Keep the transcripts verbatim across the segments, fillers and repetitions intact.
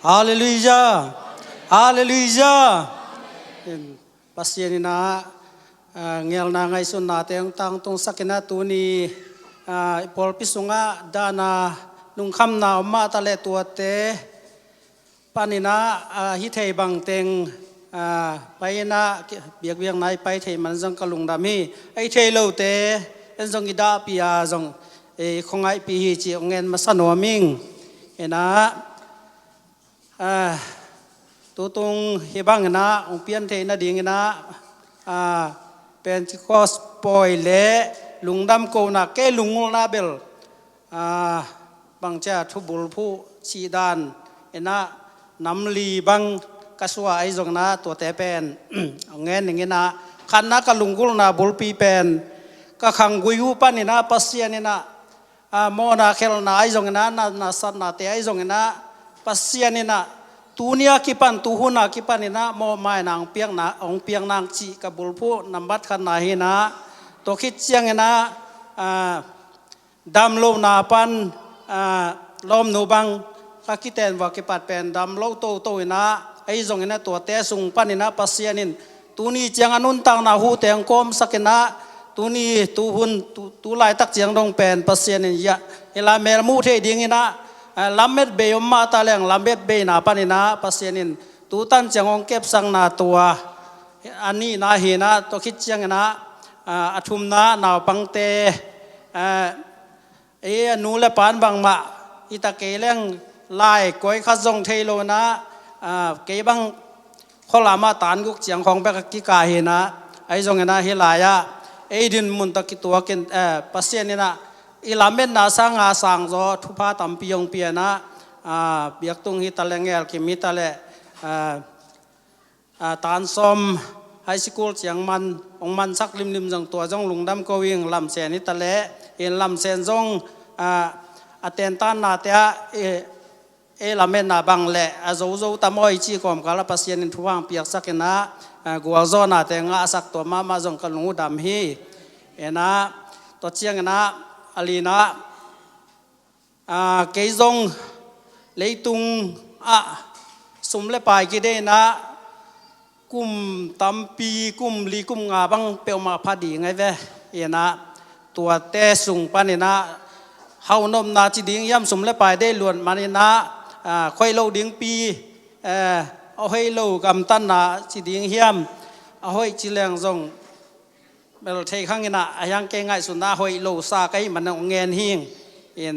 Halleluijah. Halleluijah. Pasian in ah, ah, ngelna ngaihsutnate hong tangtungsak in ah tuni, ah, i pawlpi sungah dahna lungkhamna om mah taleh tuate panin ah, ah, hih thei bangteng, ah, pai in ah, biakbiakna i pai thei man zong ka lungdam hi. Ei thei lote en zong i dahpih a zong, eh, khuangaihpih hi cih hong ngen masa nuam ing. In ah, ah, tutung hih bangin ah hong pian theih nadingin ah, ah, Pentecost pawi le lungdam kohna, kei lunggulhna bel, ah, bangcia thubulphuh cih dan in ah nam li bang ka suah ahi zongin ah tuate pen hong ngen ning in ah, khatna ka lunggulhna bulpi pen ka khanggui uh panin ah Pasian in ah, ah, mawhna khelhna ahi zongin ah, na, nasatnate ahi zongin ah, Pasian in ah tuni a kipan, tuhun a kipan in ah mawhmaina hong piakna, hong piak nang cih ka bulphuh nambat khatna hi in ah, tua khit ciangin ah, ah, damlohna pan, ah, lawmnu bang ka kiten vua kipat pen damlo toto in ah, ahi zongin ah tuate sung panin ah Pasian in tuni ciang a nuntakna huhte hong kawmsak in ah, tuni tuhun, tu, tu laitak ciang dong pen Pasian in, ya, hih lai mel muh theih dingin ah, ah, lamet bei om mah taleng lamet beina panin ah Pasian in tutan ciang hong kepsakna tua a nihna hi in ah, tua khit ciangin ah, ah, a thumna naupangte, ah, ei a nu le pan bangmah i ta kei leng lai koi khat zong thei lo in ah, ah, kei bang khualam ah tan guk ciang khawng bek a kikah hi in ah, ahi zongin ah hih lai-ah ei dinmun tawh kituakin, eh, Pasian in ah i lametna sanga sangzaw thupha tampi hong pia in ah, ah, biaktung hi taleh, ngelkim hi taleh, ah, ah, tan sawm high school ciang man, hong mansak limlim zong tua zong lungdam ko ing. Lamsen hi taleh, in Lamsen zong, ah, a tentannate ah, eh, ei lametna bang le a zozo tam aw i cih kawmkal ah Pasian in thu hong piaksak in ah, ah, gualzawhnate ngahsak tua mahmah zong ka lung uh dam hi. In ah, tua ciangin ah, a lina, ah, kei zong leitung ah sum le pai kideih in ah kum tampi, kum li kum nga bang peuhmah pha ding ahi ve. In ah tuate sung panin ah hau nopna ci ding hiam, sum le pai deih luat man in ah, ah, khoih loh dingpi, eh, a hoih lo gamtatna ci ding hiam, a hoih ci leng zong bel thei khang in ah, a hiang kei ngaihsutna a hoih lo sa ka hih man hong ngen hi ing. In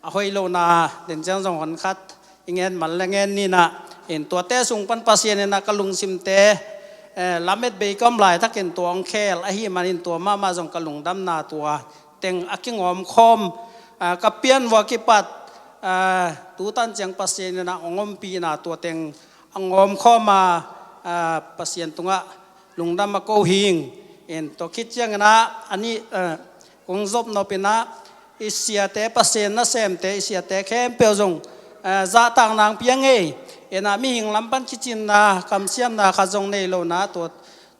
a hoih lohna den ciang zong hon khat i ngen man le ngen ni in ah, in tuate sung pan Pasian in ah ka lungsimte, eh, lamet bei ka om laitakin tua hong khel ahih manin tua mahmah zong ka lungdamna tua teng a kingawmkhawm, ah, ka pian vua kipat, ah, tutan ciang Pasian in ah hong ompihna tua teng a ngawmkhawm a, ah, Pasian tungah lungdam a ko hi ing. In tua khit ciangin ah, a nih, eh, kong zop nop in ah, i siate, Pasian nasemte, i siate khempeuh zong, eh, zahtakna hong pia ing ei. In ah mihing lam pan kicinna, kamsiamna khat zong nei lo in ah, tua,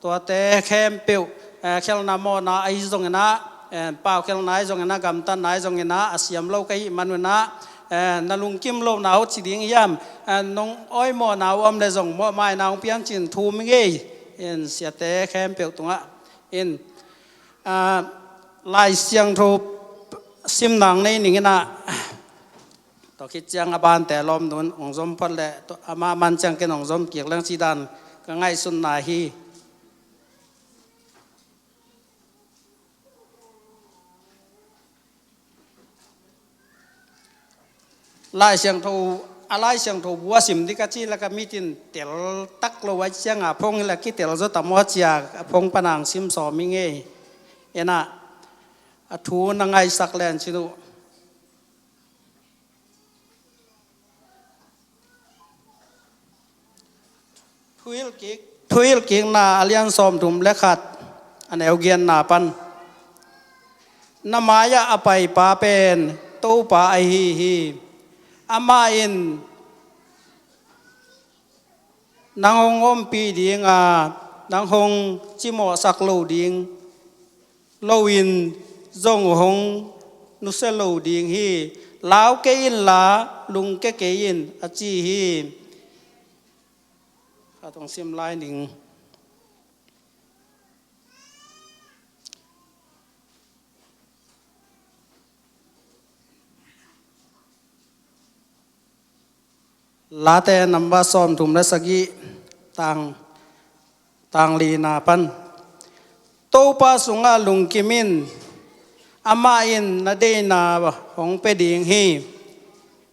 tuate khempeuh, eh, khelhna mawhna ahi zongin ah, eh, pau khelhna ahi zongin ah, gamtatna ahi zongin ah, a siam lo ka hih man un ah, eh, na lungkim lohna uh ci ding hiam, eh, nong awimawhna uh om le zong mawhmaina hong piang cin thum ing ei. In siate khempeuh tungah in, ah, Lai Siangtho simna hong nei ning in ah, tua khit ciang a bante lawmnu in hong zom phot leh, tua, amah man ciang ken hong zom kik leng cih dan ka ngaihsutna hi. Lai Siangtho, a Lai Siangtho bu a sim ding ka cih leh ka mit in tel tak lo a, ciang a phong hi leh kitel zaw tam aw cia, a phong pan hong sim sawm ing ei. In ah, a thu na ngaihsak len cin uh. Thuhilhkik, Thuhilhkikna a lian sawmthum le khat, a neu giatna pan. Na mai-ah a paipa pen Topa ahi hi. Amah in nang hong ompih ding a, nang hong cimawhsak lo ding loin zong hong nusia lo ding hi. Lau kei inla, lungkia kei in, a ci hi. Ka tong sim lai ning. Late number sawmthum le sagih, tang, tang lina pan. Topa sungah lungkim in, amah in na deina hong pia ding hi.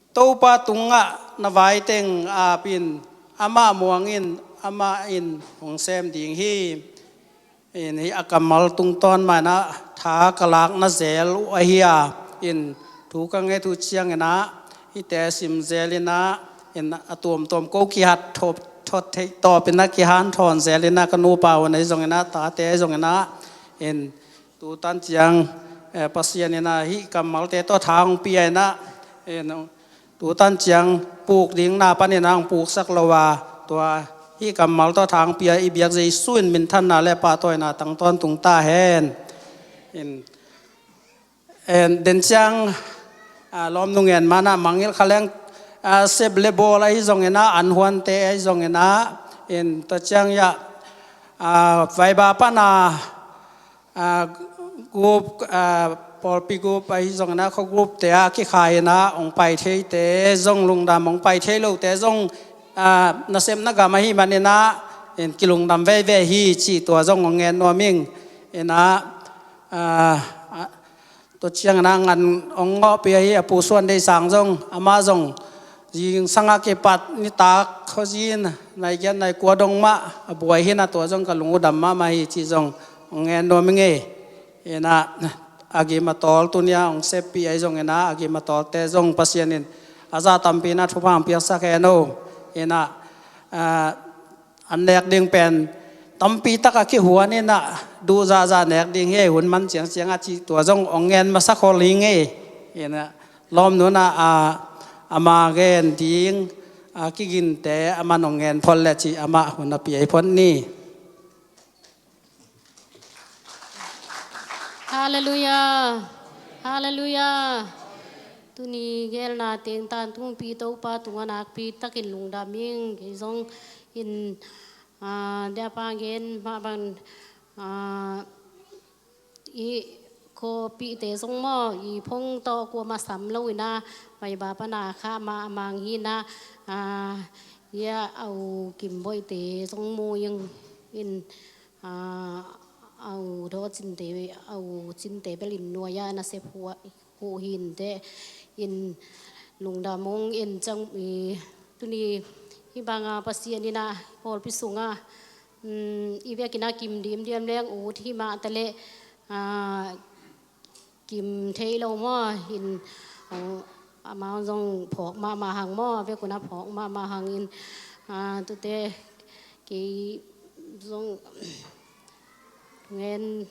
Topa tungah na vaiteng ap in, amah muang in, amah in hong sem ding hi. In, hih a kammal tungtawn mah inah tha ka lakna zel uh ahi a, in, thu ka nget uh cianginah hihte sim zel inah, in, a tuamtuam ko kihat thawp, thawt theih tawp inah kihanthawn zel inah, ka nupa hun ahi zonginah, tate ahi zonginah, in, tutan ciang, eh, Pasian inah hih kammalte tawh tha hong pia inah, in, tutan ciang puk ding na panin a hong puksak lo a, tua hih kammal tawh tha hong pia i biak Jesu in minthanna le pahtawina tang tawntung ta hen. In, en, den ciang, ah, lawm nungen manah mangngilh kha leng, ah, sep le bawl ahi zonginah, an huante ahi zonginah, in, tua ciang iah, ah, vaiba pana, ah, group, ah, pawlpi group ahi zonginah, khuagroup te ah kikhai inah hong pai theite zong lungdam, hong pai thei lote zong, ah, nasepna gam ahi maninah, in, kilungdam veivei hi cih tua zong hong ngen nuam ing. Inah, ah, ah, tua cianginah ngan hong ngawhpih ahi a Pu Suan Deih Sang zong, amah zong zingsangah kipat nitak khuazin nai giat nai kua dong mah a buai hi inah, tua zong ka lung uh dam mahmah hi cih zong hong ngen nuam ing ei. Inah, a gim a tawl tuni-ah hong seppih ahi zonginah, a gim a tawlte zong Pasian in a zah tampi inah thupha hong piaksak hen o. Inah, ah, an nek ding pen tampi tak a kihuan inah, duh zahzah nek ding hi ei, hun man ciangciang a cih tua zong hong ngen masa khol hi ing ei. Inah, lawmnu inah, ah, ama gen ding, ah, kiginte aman hong ngen phot le cih amah hun a piai phot ni. Halleluiah. Halleluiah. Tuni gelna teng tan tungpi Topa tungah nakpi takin lungdam ing. Kei zong in, ah, dia pa gen mah bang, ah, i kawpihte zong maw, i phone tawh kuamah sam lo inah, vaiba pana kha mah a mang hi inah, ah, ia au Kim Boihte zong mu ing in, ah, au Daw Cinte, au Cinte bel in nuai-ah nasep huh, huh hi inteh, in, lungdam ung. In, ciang, i, tuni hih banga Pasian inah pawlpi sungah, um, i vekin a kim dimdiam leng ut hi mah taleh, ah, kim thei lo maw, in, oh, amau zong phawk mahmah hang maw, a vekun a phawk mahmah hang in, ah, tute kei zong ngen,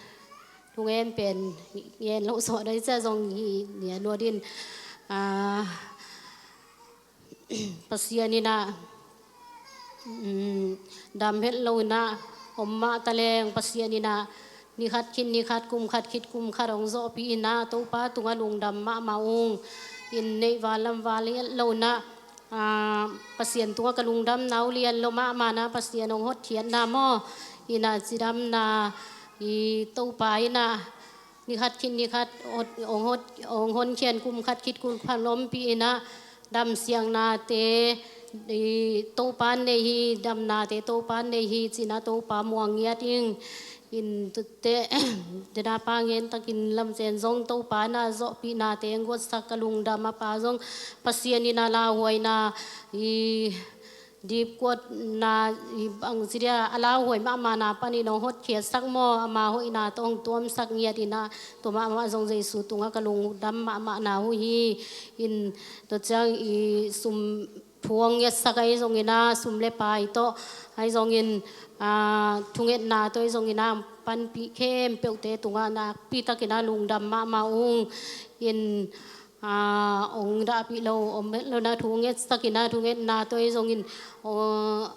thu ngen pen ngen lo sawh dai cia zong hi nia nuat in, ah, Pasian inah, um, dam het lo inah om mah taleng Pasian inah ni khat khit ni khat, kum khat khit kum khat hong zawhpih inah Topa tungah lungdam mahmah ung. In, neih val lam val het lo inah, ah, Pasian tungah ka lungdamna uh lian lo mahmah inah, Pasian hong hotkhiatna maw, inah cidamna i Topa inah ni khat khit ni khat hot, hong hot, hong honkhian, kum khat khit kum khat hong ompih inah, damsiangnate i Topa in nei hi, damnate Topa in nei hi ci inah Topa muang ngiat ing. In, tute, dena pa ngen takin lamcen zong Topa inah zawhpihnate hong guatsak, ka lungdam a pa zong Pasian inah lauhuaina i dipkuatna i bangci dia a lauhuai mahmahna panin hong hotkhiatsak maw, ama hoihna tawh hong tuamsak ngiat inah, tua mahmah zong Jesu tungah ka lungdam mahmahna uh hi. In, tua ciang i sum phuang ngiatsak ahi zonginah, sum le pai tawh ahi zongin, ah, thungetna tawh ahi zonginah panpih khempeuhte tungah nakpi takinah lungdam mahmah ung. In, ah, hong dahpih lo om het lo inah, thu ngetsak inah, thungetna tawh ahi zongin, oh,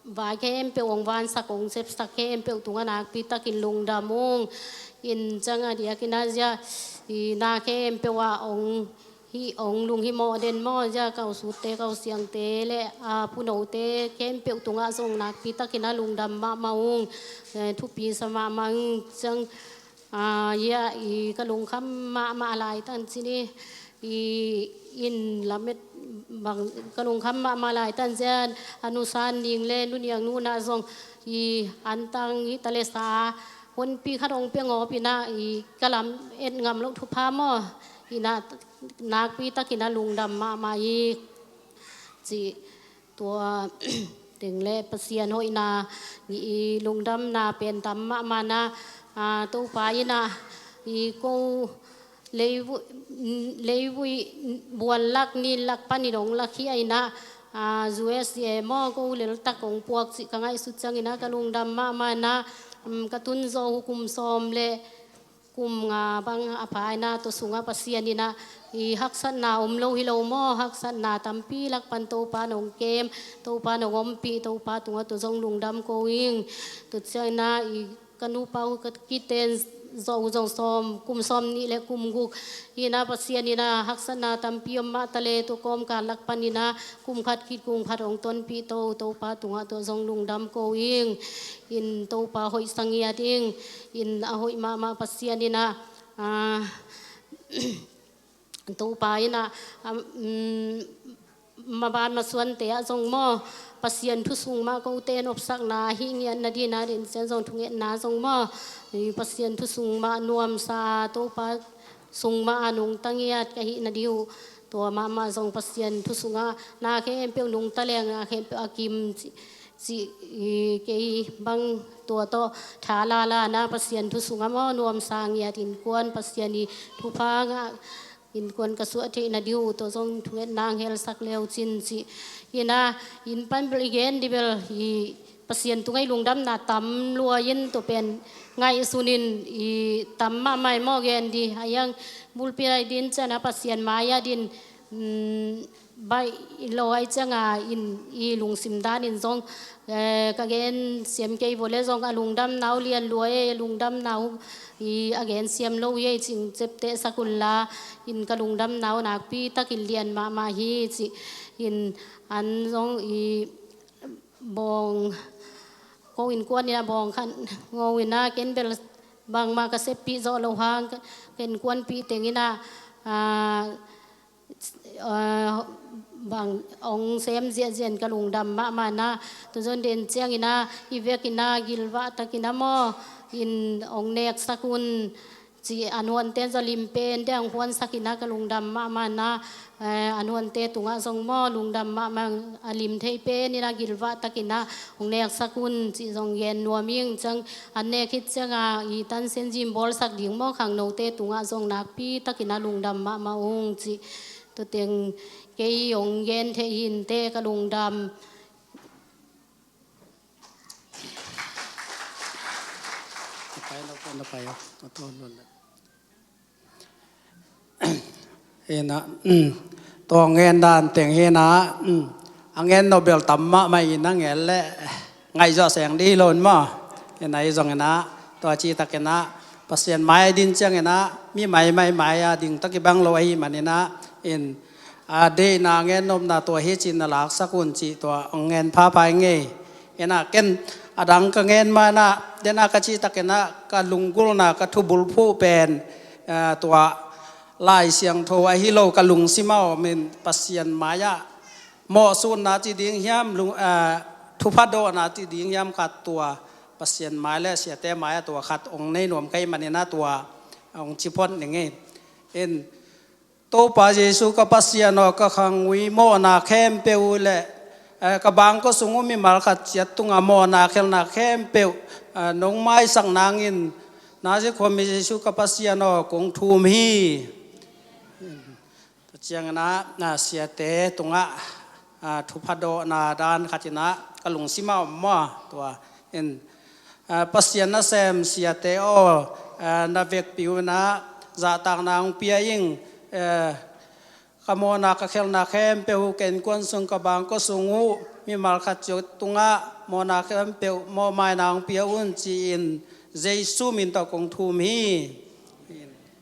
vai khempeuh hong vansak, hong sepsak khempeuh tungah nakpi takin lungdam ung. In, ciang a diakinah zia i na khempeuh ah hong Hih ong lunghimawh den maw, zia ka u sutte, ka u siangte le a punote khempeuh tungah zong nakpi takin a lungdam mahmah ung. Eh, thupi sa mahmah ung ciang, ah, hia i ka lungkham mahmah laitan cini, i in lamet bang ka lungkham mahmah laitan zian a nusan ning le nuniang nunah zong i antang hi talesa honpi khat ong pia ngawpinah i ka lam et ngam loh thupha maw, inah nakpi takin a lungdam mahmah hi. Cih tua teng le Pasian hoihna i lungdamna pen tam mahmahna, ah, Topa inah i ko leivui, leivui buan lak nin lak panin ong lakhia inah, ah, U S A maw ko leltak ong puak cih ka ngaihsut cianginah ka lungdam mahmahna, um, ka tunzawh uh kum sawm le kum nga bang a pha inah tua sungah Pasian inah i haksatna om lo hi lo maw, haksatna tampi lak pan Topa nong kem, Topa nong ompih, Topa tungah tua zong lungdam ko ing. Tua cianginah i ka nupa uh ka kiten zawh uh zong sawm, kum sawm nih le kum guk inah Pasian inah haksatna tampi om mah tale tua kawmkal lak pan inah kum khat khit kum khat ong tonpih to, Topa tungah tua zong lungdam ko ing. In Topa hoih sa ngiat ing. In a hoih mahmah Pasian inah, ah, Topa inah, um, maban masuante ah zong maw Pasian thu sung mah kote nopsakna hi ngiatna dina den cian zong thungetna zong maw, i Pasian thu sung mah nuamsa, Topa sung mah a nungta ngiat ka hihna dih uh. Tua mahmah zong Pasian thu sungah na khempeuh nungta leng na khempeuh a kim ci, ci, i, kei bang tua tawh tha lala na Pasian thu sungah maw nuamsa ngiat innkuan Pasian i thupha ngah innkuan ka suah theihna dih uh tua zong thungetna ang helsak leu cin ci. Inah in pan bel i gen dih bel i Pasian tungah i lungdamna tam lua in tua pen ngaihsun in i tam mahmah i maw gen dih a iang bulpi lai din cianah Pasian mai-ah din, um, baih lo ai cianga in i lungsim danin zong, eh, ka gen siam kei vua le zong a lungdamna uh lian lua e, lungdamna uh i a gen siam lo hi ei cing cepteh sak unla in ka lungdamna uh nakpi takin lian mahmah hi ci. In an zong i bawng ko innkuan inah bawng khan ngo inah ken bel bangmah ka seppih zawh loh hang ka innkuanpih teng inah, ah, ah, bang ong sem ziahziah in ka lungdam mahmahna. Tuzon den cianginah i vekinah gilvah takinah maw in ong neksak un ci an huanten zaw lim pen deng huansak inah ka lungdam mahmahna, eh, an huante tungah zong maw lungdam mahmah a lim thei pen inah gilvah takinah hong neksak un ci zong gen nuam ing ciang an nek hit cianga i tansen zim bawlsak ding maw khangnote tungah zong nakpi takinah lungdam mahmah ung ci. Tuteng kei hong gen thei hinte ka lungdam. Ina, tua ngen dan teng hina, a ngen nobel tam mahmah ina ngen le ngaihzawh seng dih lo in maw. Ina i zong ina tua citak ina Pasian mai din ciang ina mi mai mai mai a ding tak i bang lo ahi man ina in a deihna ngen nopna tua hi cin na laksak un cih tua ong ngen phapha i ngei. Ina ken a dang ka ngen ma ina dena ka cih tak ina ka lunggulhna ka thubulphuh pen, eh, tua Lai Siangtho ahi lo ka lungsim a om in Pasian mai-ah mawhsutna ci ding hiam, lung, eh, thupha dawhna ci ding hiam khat tua Pasian mai le siate mai-ah tua khat ong nei nuam ka hih man ina tua ong ci phot ning ei. In Topa Jesu ka Pasian aw, ka khangui mawhna khempeuh uh le, eh, ka bangkua sung uh mimal khat ciat tungah mawhna khelhna khempeuh, eh, nong maisak nangin Nazareth khuami Jesu ka Pasian aw, kong thum hi. Tua ciangin ah, na siate tungah, ah, thupha dawhna dan khat in ah ka lungsim ah om maw tua in, ah, Pasian nasem siate aw, ah, na vekpi un ah zahtakna hong pia ing, eh, ka mawhna ka khelhna khempeuh uh, ka innkuan sung ka bangkua sung uh mimal khat ciat tungah mawhna khempeuh mawhmaina hong pia un ci-in Jesu min tawh kong thum hi.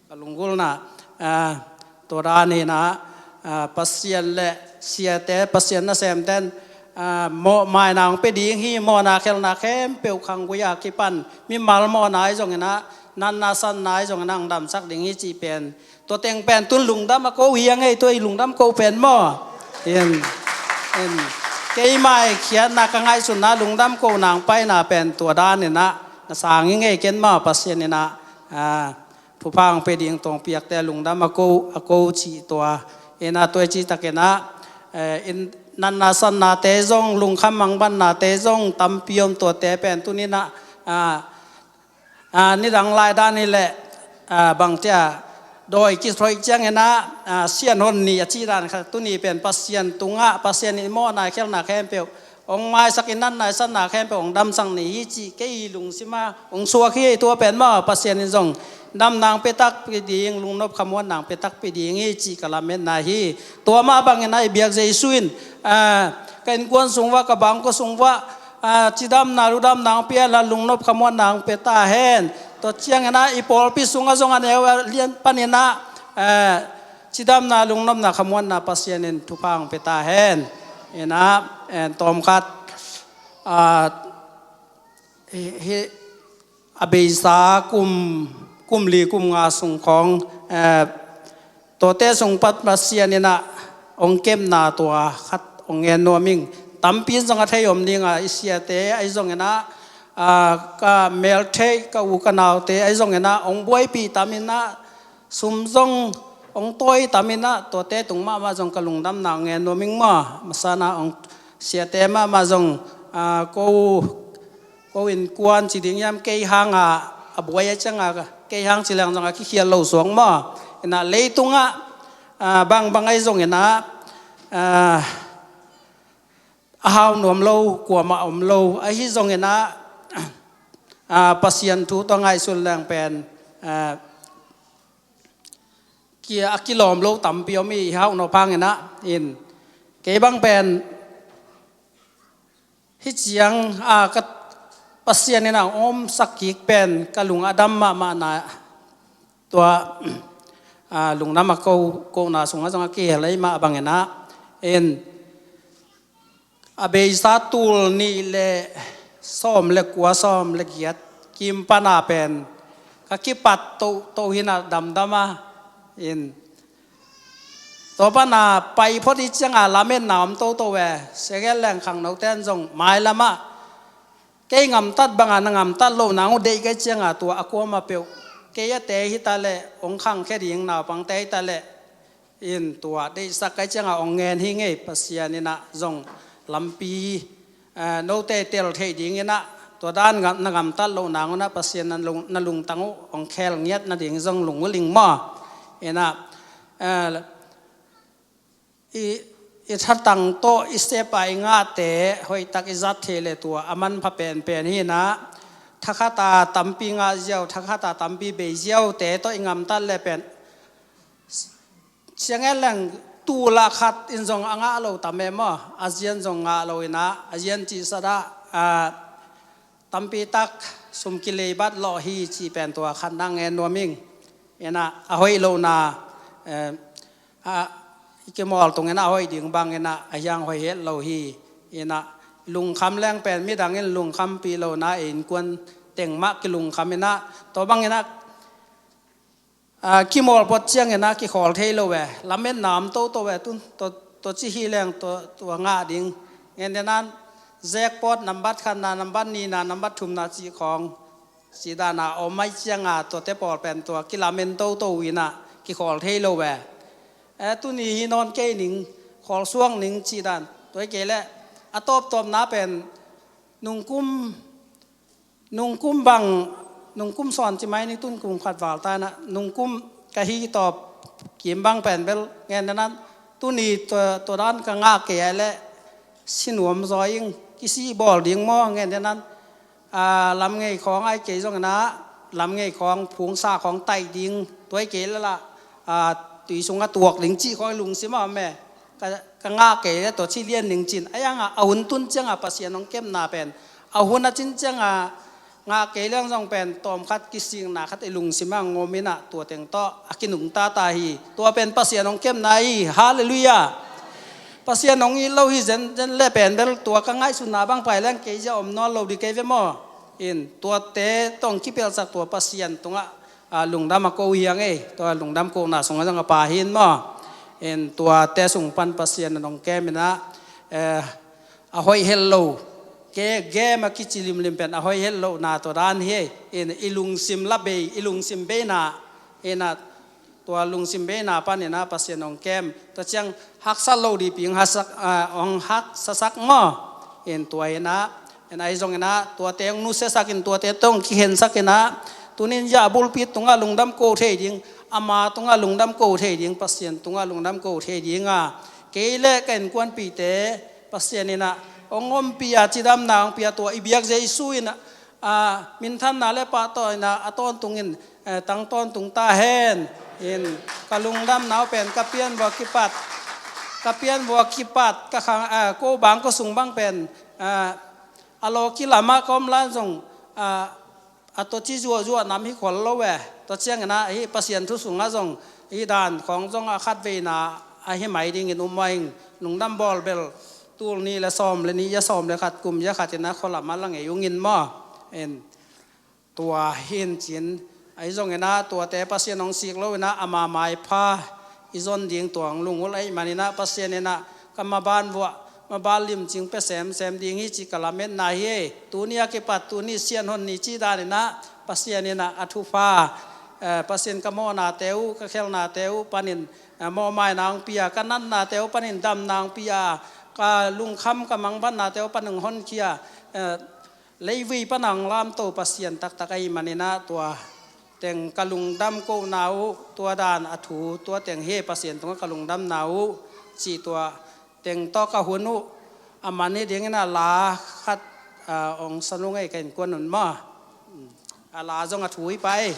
Ka lunggulhna, ah, Tua dan hi-in ah, ah, Pasian le siate, Pasian nasemten, ah, mawhmaina hong pia ding hi. Mawhna khelhna khempeuh khanggui a kipan mimal mawhna ahi zongin ah, natna satna ahi zongin ah hong damsak ding hi cih pen, tua teng pen tun lungdam a ko hi a ngei, tua i lungdam ko pen maw? In, in. Keimah i khiatna, ka ngaihsutna, lungdam ko nang paina pen tua dan in ah na sang hi ngei. Ken maw, Pasian in ah, ah, thupha hong pia ding tawh hong piakte lungdam a ko, a ko cih tua. In ah tua i cih takin ah, eh, in natna satnate zong, lungkham mangbannate zong tampi om. Tuate pen tuni-in ah, ah, ah, nidang lai dan hi leh, ah, bangci a, dawi kithoih ciangin ah, ah, sianhon ni a cih dan khat, tuni pen Pasian tungah, Pasian in mawhna khelhna khempeuh hong maisak, i natna i satna khempeuh hong damsak ni hi cih kei i lungsim ah hong suak hi. Tua pen maw, Pasian in zong damna hong pia takpi ding, lungnop khamuanna hong pia takpi ding hi cih ka lametna hi. Tua mah bangin ah i biak Jesu in, ah, ka innkuan sung uah, ka bangkua sung uah, ah, cidamna, ludamna hong pia hen la, lungnop khamuanna hong pia ta hen. Tua ciangin ah i pawlpi sungah zong a neu a lian panin ah, ah, cidamna, lungnopna, khamuanna Pasian in thupha hong pia ta hen. In ah, en, tawmkhat, ah, hi, hi, a beisa kum, kum li kum nga sung khawng, eh, tuate sung pan Pasian in ah hong kepna tua khat hong ngen nuam ing. Tampi in zong a thei om ding a, i siate ahi zongin ah, ah, ka meltheih, ka u ka naute ahi zongin ah hong buaipih tam in ah, sum zong hong tawi tam in ah, tuate tung mahmah zong ka lungdamna hong ngen nuam ing maw. Masa-in ah hong, siate mahmah zong, ah, ko, ko innkuan ci ding hiam, kei hang a, a buai a ciang a, kei hang ci leng zong a kikhial lo suak maw. In ah leitungah, ah, bangbang ahi zongin ah, ah, a hau nuam lo, kuamah om lo. Ahi zongin ah, ah, Pasian thu tawh ngaihsun leng pen, ah, kia, a kilawm lo tampi om hi, i hau nop hangin ah. In, kei bang pen hih ciang, ah, ka, Pasian in ah hong omsak kik pen ka lung a dam mahmahna, tua, ah, lungdam a ko, kona sungah zong a kihel ahih mah bangin ah. In, a beisa tul nih le sawm le kua, sawm le giat kim pan a pen ka kipat tohtoh hi-in ah damdam a. In, tua pan a pai phot i ciang a lametna om toto ve. Siangel leng khangnote in zong mailam ah kei ngamtat bang a na ngamtat loh nang uh deih ka hih ciang a, tua a kuamah peuh kei a te hi ta leh, hong khangkhia ding naupangte hi ta leh, in, tua deihsak ka hih ciang a hong ngen hi ngei. Pasian in ah zong lampi, eh, note tel theih dingin ah, tua dan ngam, na ngamtat loh nang un ah Pasian na lung, na lungtang uh hong khel ngiat nading zong lungmuang ing maw. In ah, eh, i, i thatang tawh i sep a i ngahte hoihtak i zat theih leh tua a manpha penpen hi-in ah, thakhat a tampi ngah ziau, thakhat a tampi bei ziaute tawh i ngamtat leh pen, siangel leng tul ah khat in zong a ngah lo tam e maw. A zian zong ngah lo in ah, a zian cihsat ah, ah, tampi tak sum kileibat lawh hi cih pen tua khat na ngen nuam ing. In ah, a hoih lohna, eh, ah, i kimawl tungin ah a hoih ding bangin ah a hiang hoih het lo hi. In ah, lungkham leng pen midang in lungkhampih lohna, innkuan teng mah kilungkham in ah, tua bangin ah, ah, kimawl phot ciangin ah kikhawl thei lo ve. Lametna om toto ve. Tun, tua, tua ci hi leng tua, tua ngah ding. Ngen den an, jackpot nambat khatna, nambat nihna, nambat thumna cih khawng, cih dan a om ahih ciang a, tuate pawl pen tua kilamen toto uh in ah kikhawl thei lo ve. Eh, tuni hi nawn kei ning, khawl suak ning cih dan. Tua hi kei leh, a tawptawpna pen, nungkum, nungkum bang, nungkum sawn ci mai ni, tun kum khat val ta in ah, nungkum ka hi tawp kim bang pen bel ngen den an, tuni tua, tua dan ka ngah kei a leh si nuam zaw ing, kisih bawl ding maw, ngen den an, ah, lamngei khawng ahih kei zongin ah, lamngei khawng, phungsa khawng taih ding, tua hi kei leh lah, ah, tui sungah tuak ding cih khawng i lungsim ah om e. Ka, ka ngah kei leh tua ci lian ning cin. A hiang a, a hun tun ciang a Pasian hong kepna pen, a hun a cin ciang a, ngah kei leng zong pen tawmkhat kisikna khat i lungsim ah ngom in ah tua teng tawh a kinungta ta hi. Tua pen Pasian hong kemna hi. Halleluiah. Pasian hong it lo hi zenzen le pen bel tua ka ngaihsutna bang pai leng kei zia om nawn lo ding kei ve maw? In tuate tawh hong kipelsak tua Pasian tungah a, lungdam a ko hi hang ei, tua lungdam kona sungah zong a pha hi in maw? In tuate sung pan Pasian in hong kem in ah, eh, a hoih het lo, ke, game a kici limlim pen a hoih het lohna tua dan hi ei. In i lungsim la bei, i lungsim beina, in ah tua lungsim beina pan in ah Pasian hong kem. Tua ciang haksa lo ding pi hong haksa, ah, hong haksasak maw? In tua in ah, in ahi zongin ah tuate hong nusiasak in tuate tawh hong kikhensak in ah, tuni in zia a bulpi tungah lungdam ko thei ding, ama tungah lungdam ko thei ding, Pasian tungah lungdam ko thei ding a, kei le ka innkuanpihte Pasian in ah hong ompih a, cidamna hong pia, tua i biak Jesu in ah, a, minthanna le pahtawina a tawntungin, eh, tang tawntung ta hen. In ka lungdamna uh pen ka pianvua kipat, ka pianvua kipat, ka khang, eh, ko bang ko sung bang pen, eh, a lawki lamah ka om lai zong, eh, a tawci zuahzuah nam hi khol lo e. Tua ciangin ah hih Pasian thu sungah zong hih dan khawng zong a khatveina ahi mai dingin um mah ing. Lungdam bawl bel tul nih le sawm le nih, zia sawm le khat, kum zia khat in ah khualam ah la ngei ung in maw? In tua hi in cin, ahi zongin ah tuate Pasian hong sik lo in ah ama maipha i zon ding tua hong lunggulh ahih manin ah Pasian in ah ka maban vuah, maban limcing pia semsem ding hi cih ka lametna hi ei. Tuni a kipat tuni Sianhon ni cih dan in ah Pasian in ah a thupha, eh, Pasian ka mawhnate uh, ka khelnate uh panin, eh, mawhmaina hong pia, ka natnate uh panin damna hong pia, ka lungkham ka mangbatnate uh panin hong honkhia, eh, leivui pan a hong lamto Pasian taktak ahih manin ah tua teng ka lungdam kohna uh, tua dan a thu, tua teng hi Pasian tungah ka lungdamna uh cih tua teng tawh ka hun uh a man hi dingin ah la khat, ah, hong sa nung ei, ka innkuan un maw? A la zong a thu hi pah ei.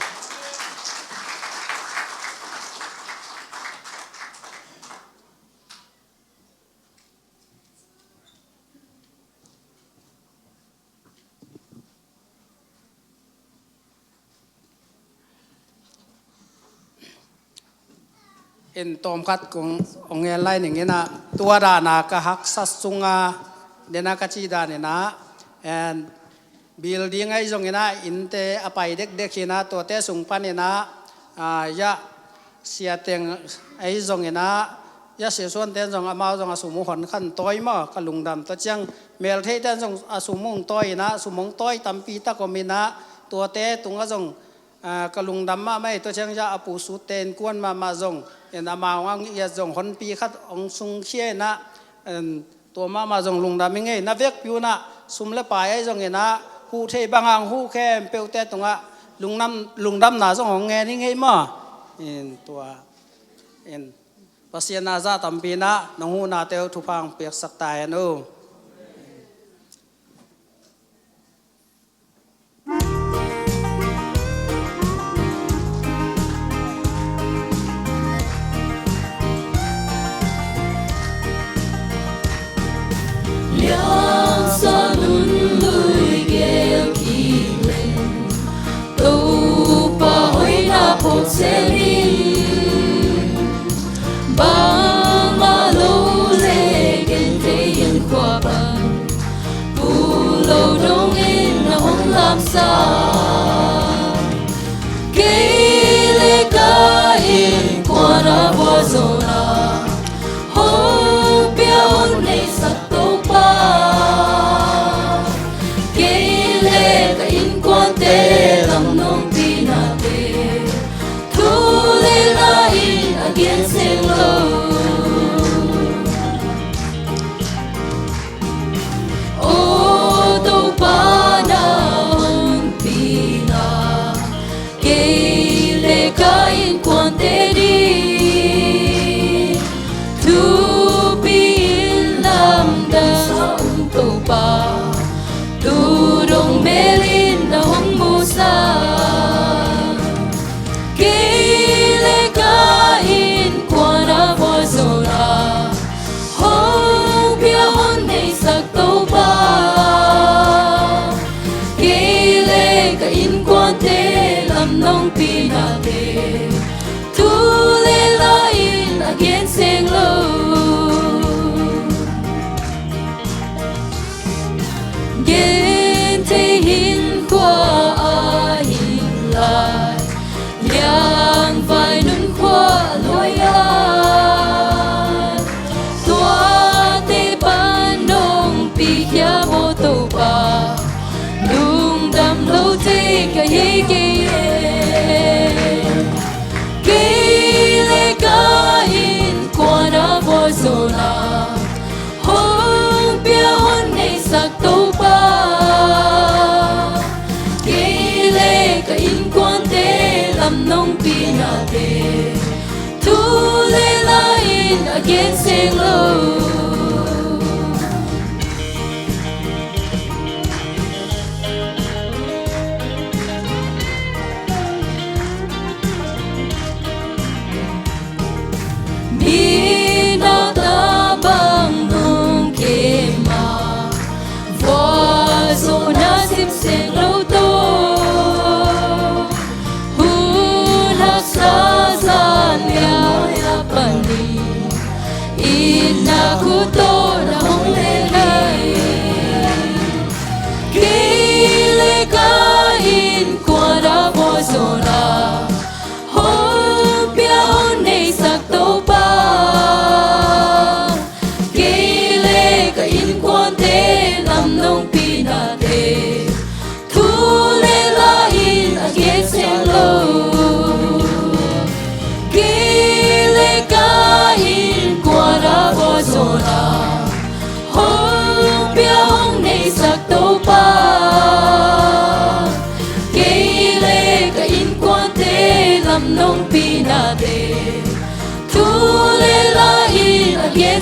In tawmkhat kong hong ngen lai ning in ah, tua dan a ka haksa sungah, den a ka cih dan in ah, and building ahi zongin ah, innte a pai dekdek hi in ah, tuate sung panin ah, ah, ya, Sia Teng ahi zongin ah, ya, Sia Suan ten zong amau zong a sum uh hon khan tawi maw, ka lungdam. Tua ciang Mel Theih ten zong a sum uh hong tawi in ah, sum hong tawi tampi tak om in ah, tuate tungah zong, ah, ka lungdam mahmah hi. Tua ciang zia a Pu Sut te innkuan mahmah zong, in amau hong it zong honpi khat hong sungkhia in ah, in tua mahmah zong lungdam hi ing ei. Na vekpi un ah sum le pai ahi zongin ah huh thei bang a hong huh khempeuhte tungah lungdam, lungdamna zong hong ngen hi ing ei maw? In tua, in Pasian a zah tampi in ah nong huhnate uh thupha hong piaksak ta hen uh. Liangsa nun lui gel kik leh, Topa hoihna phawk sem in, bangmah lo le genthei in khua pan, pu lo dongin na hong lamsak. Kei le ka innkuan a vualzawlna hong pia hong neihsak Topa, kei le ka innkuante lam nungpinate thulina in a gen seng lo. O Topa, na hong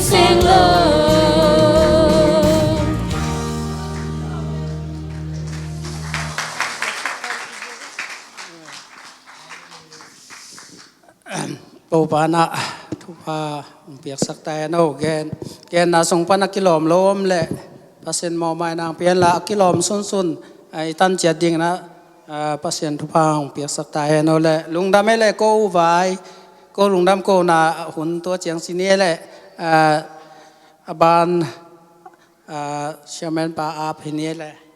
seng lo. Topa in thupha hong piaksak ta hen aw. Gen, genna sung pan a kilawm lo om leh Pasian mawhmaina hong pia hen la, a kilawm sunsun a i tan ciat dingin ah, Pasian thupha hong piaksak ta hen aw. Leh lungdam e leh ko u vai, ko lungdam ko na hun tua ciang ci ni e leh, a ban, chairman pa ap hi ni e leh.